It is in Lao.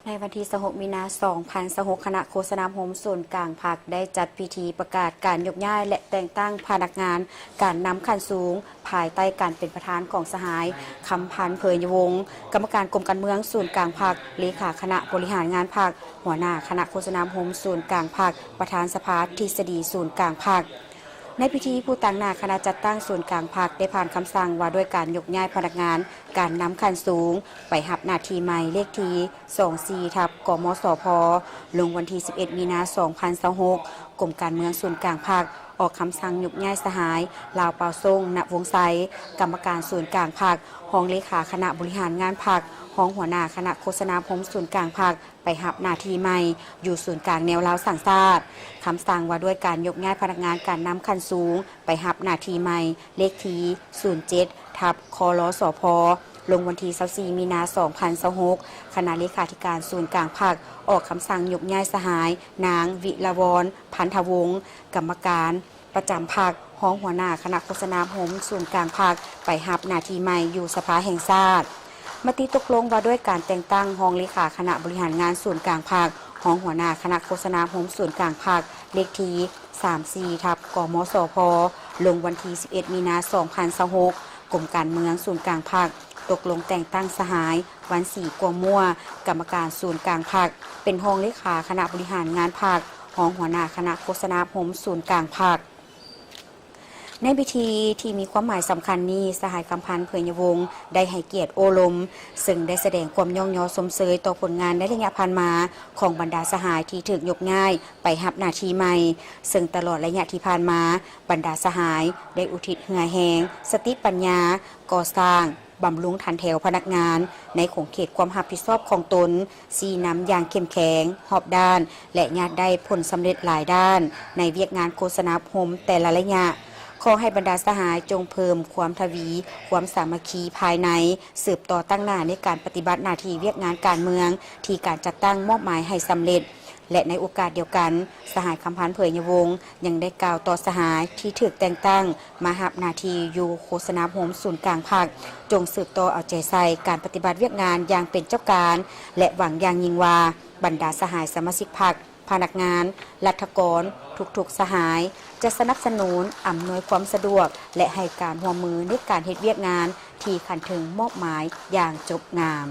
ໃນວັນທີຊາວຫົກ ມີນາ ສອງພັນຊາວຫົກ ຄະນະໂຄສະນາອົບຮົມສູນກາງພັກ ໄດ້ຈັດພິທີປະກາດການຍົກຍ້າຍ ແລະ ແຕ່ງຕັ້ງພະນັກງານການນຳຂັ້ນສູງ ພາຍໃຕ້ການເປັນປະທານຂອງສະຫາຍ ຄຳພັນ ເຜີຍວົງ ກຳມະການກົມການເມືອງສູນກາງພັກ, ເລຂາຄະນະບໍລິຫານງານພັກ, ຫົວໜ້າຄະນະໂຄສະນາອົບຮົມສູນກາງພັກ, ປະທານສະພາທິດສະດີສູນກາງພັກ. ໃນພິທີ, ຜູ້ຕາງໜ້າຄະນະຈັດຕັ້ງສູນກາງພັກ ໄດ້ຜ່ານຄຳສັ່ງວ່າດ້ວຍການຍົກຍ້າຍພະນັກງານການນຳຂັ້ນສູງ ໄປຮັບໜ້າທີ່ໃໝ່ ເລກທີ ສອງສີ່ ທັບ ກມສພ ລົງວັນທີ ສິບເອັດ ມີນາ ສອງພັນຊາວຫົກ. ກົມການເມືອງສູນກາງພັກ ອອກຄຳສັ່ງຍົກຍ້າຍສະຫາຍ ລາວປາວໂຊງ ນະວົງໄຊ ກຳມະການສູນກາງພັກ, ຮອງເລຂາຄະນະບໍລິຫານງານພັກ, ຮອງຫົວໜ້າຄະນະໂຄສະນາອົບຮົມສູນກາງພັກ ໄປຮັບໜ້າທີ່ໃໝ່ ຢູ່ສູນກາງແນວລາວສ້າງຊາດ. ຄຳສັ່ງວ່າດ້ວຍການຍົກຍ້າຍພະນັກງານການນຳຂັ້ນສູງ ໄປຮັບໜ້າທີ່ໃໝ່ ເລກທີ ສູນເຈັດ ທັບ ຄລສພ ລົງວັນທີ ຊາວສີ່ ມີນາ ສອງພັນຊາວຫົກ. ຄະນະເລຂາທິການສູນກາງພັກ ອອກຄຳສັ່ງຍົກຍ້າຍສະຫາຍ ນາງ ວິລະວອນ ພັນທະວົງ ກຳມະການປະຈຳພັກ, ຮອງຫົວໜ້າຄະນະໂຄສະນາອົບຮົມສູນກາງພັກ ໄປຮັບໜ້າທີ່ໃໝ່ຢູ່ສະພາແຫ່ງຊາດ. ມະຕິຕົກລົງວ່າດ້ວຍການແຕ່ງຕັ້ງຮອງເລຂາຄະນະບໍລິຫານງານສູນກາງພັກ, ຮອງຫົວໜ້າຄະນະໂຄສະນາອົບຮົມສູນກາງພັກ ເລກທີ ສາມສີ່ ທັບ ກມສພ ລົງວັນທີ ສິບເອັດ ມີນາ ສອງພັນຊາວຫົກ. ກົມການເມືອງສູນກາງພັກ ຕົກລົງແຕ່ງຕັ້ງສະຫາຍ ວັນສີ ກວາງມົວ ກຳມະການສູນກາງພັກ ເປັນຮອງເລຂາຄະນະບໍລິຫານງານພັກ, ຮອງຫົວໜ້າຄະນະໂຄສະນາອົບຮົມສູນກາງພັກ. ໃນພິທີທີ່ມີຄວາມໝາຍສຳຄັນນີ້, ສະຫາຍ ຄຳພັນ ເຜີຍວົງ ໄດ້ໃຫ້ກຽດໂອ້ລົມ, ເຊິ່ງໄດ້ສະແດງຄວາມຍ້ອງຍໍຊົມເຊີຍຕໍ່ຜົນງານໃນໄລຍະຜ່ານມາຂອງບັນດາສະຫາຍທີ່ຖືກຍົກຍ້າຍໄປຮັບໜ້າທີ່ໃໝ່, ເຊິ່ງຕະຫຼອດໄລຍະທີ່ຜ່ານມາ, ບັນດາສະຫາຍໄດ້ອຸທິດເຫື່ອແຮງ, ສະຕິປັນຍາ, ກໍ່ສ້າງ, ບຳລຸງຖັນແຖວພະນັກງານໃນຂົງເຂດຄວາມຮັບຜິດຊອບຂອງຕົນ, ຊີ້ນຳຢ່າງເຂັ້ມແຂງ, ຮອບດ້ານ ແລະ ຍາດໄດ້ຜົນສຳເລັດຫຼາຍດ້ານໃນວຽກງານໂຄສະນາອົບຮົມແຕ່ລະໄລຍະ. ຂໍໃຫ້ບັນດາສະຫາຍຈົ່ງເພີ່ມຄວາມທະວີຄວາມສາມັກຄີພາຍໃນ, ສືບຕໍ່ຕັ້ງໜ້າໃນການປະຕິບັດໜ້າທີ່ວຽກງານການເມືອງທີ່ການຈັດຕັ້ງມອບໝາຍໃຫ້ສຳເລັດ. ແລະ ໃນໂອກາດດຽວກັນ, ສະຫາຍ ຄຳພັນ ເຜີຍວົງ ຍັງໄດ້ກ່າວຕໍ່ສະຫາຍທີ່ຖືກແຕ່ງຕັ້ງມາຮັບໜ້າທີ່ຢູ່ໂຄສະນາອົບຮົມສູນກາງພັກ, ຈົ່ງສືບຕໍ່ເອົາໃຈໃສ່ການປະຕິບັດວຽກງານຢ່າງເປັນເຈົ້າການ ແລະ ຫວັງຢ່າງຍິ່ງວ່າ ບັນດາສະຫາຍສະມາຊິກພັກ, ພະນັກງານ, ລັດຖະກອນ, ທຸກໆສະຫາຍ ຈະສະໜັບສະໜູນ, ອຳນວຍຄວາມສະດວກ ແລະ ໃຫ້ການຮ່ວມມືໃນການເຮັດວຽກງານທີ່ຂັ້ນເທິງມອບໝາຍຢ່າງຈົບງາມ.